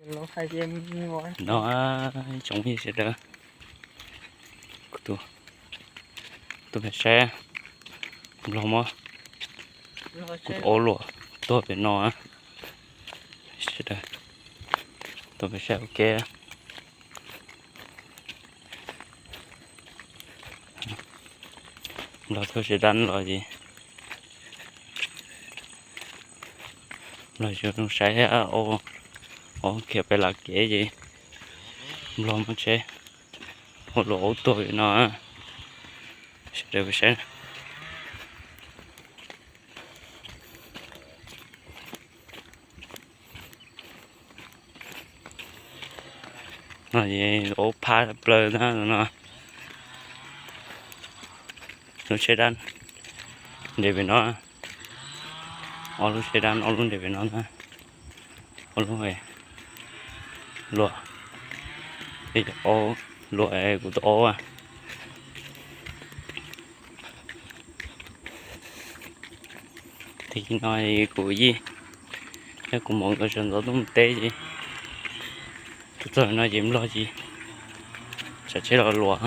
No tsoom phooj ywg sawv daws, kuv tuaj saib Nplog muab kuv tus aub luam tuag pem no. Sawv daws tuaj pem saib ua ke. Nplog tuaj tsis dab los ces Nplog yuav zoo saib aub khiav pem lam kev ces Nplog muab tsheb aub luam aub tuag pem no. Sawv daws saib. No ces aub phab plaws na no. Lub tsheb dab nres pem no. Ob lub tsheb dab ob lub nres pem no na. Ob lub luam, aub luam kuv tus aub. Tag kis no kuv yij thiab kuv muam nkawd sawv ntxov tuaj mus teb ces tuaj txog no ces Nplog ces tsav tsheb los luam.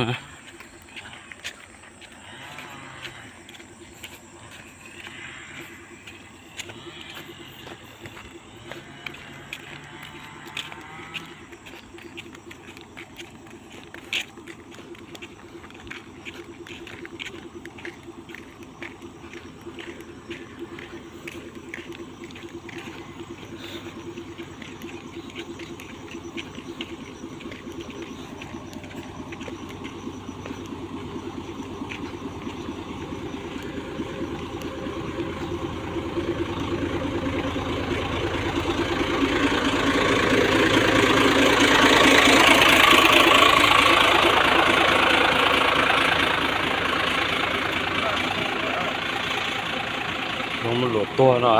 Luam tuag no.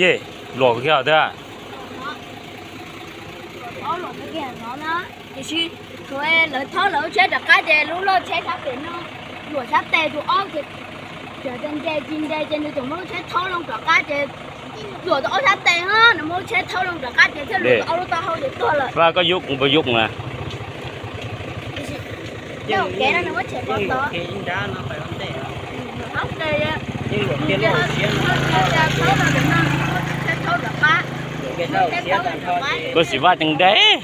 Yej, luam kiag tiag. Tiam sis lawv thaub lawv lub tsheb rov qab ces lub loj tsheb sab pem no, luam sab tes tus aub ces, ces nce ci nce ces nws tseem muab lub tsheb thaub loo rov qab ces, luam tus aub sab tes no nws muab lub tsheb thaub loo rov qab ces thiaj luam tus aub lub taub hau ces tuag lawm. Vaj koj yuav kuv puas yuav kuv na? Kev no nws muab tshem pov tod. Koj sim vaj ceev ntev.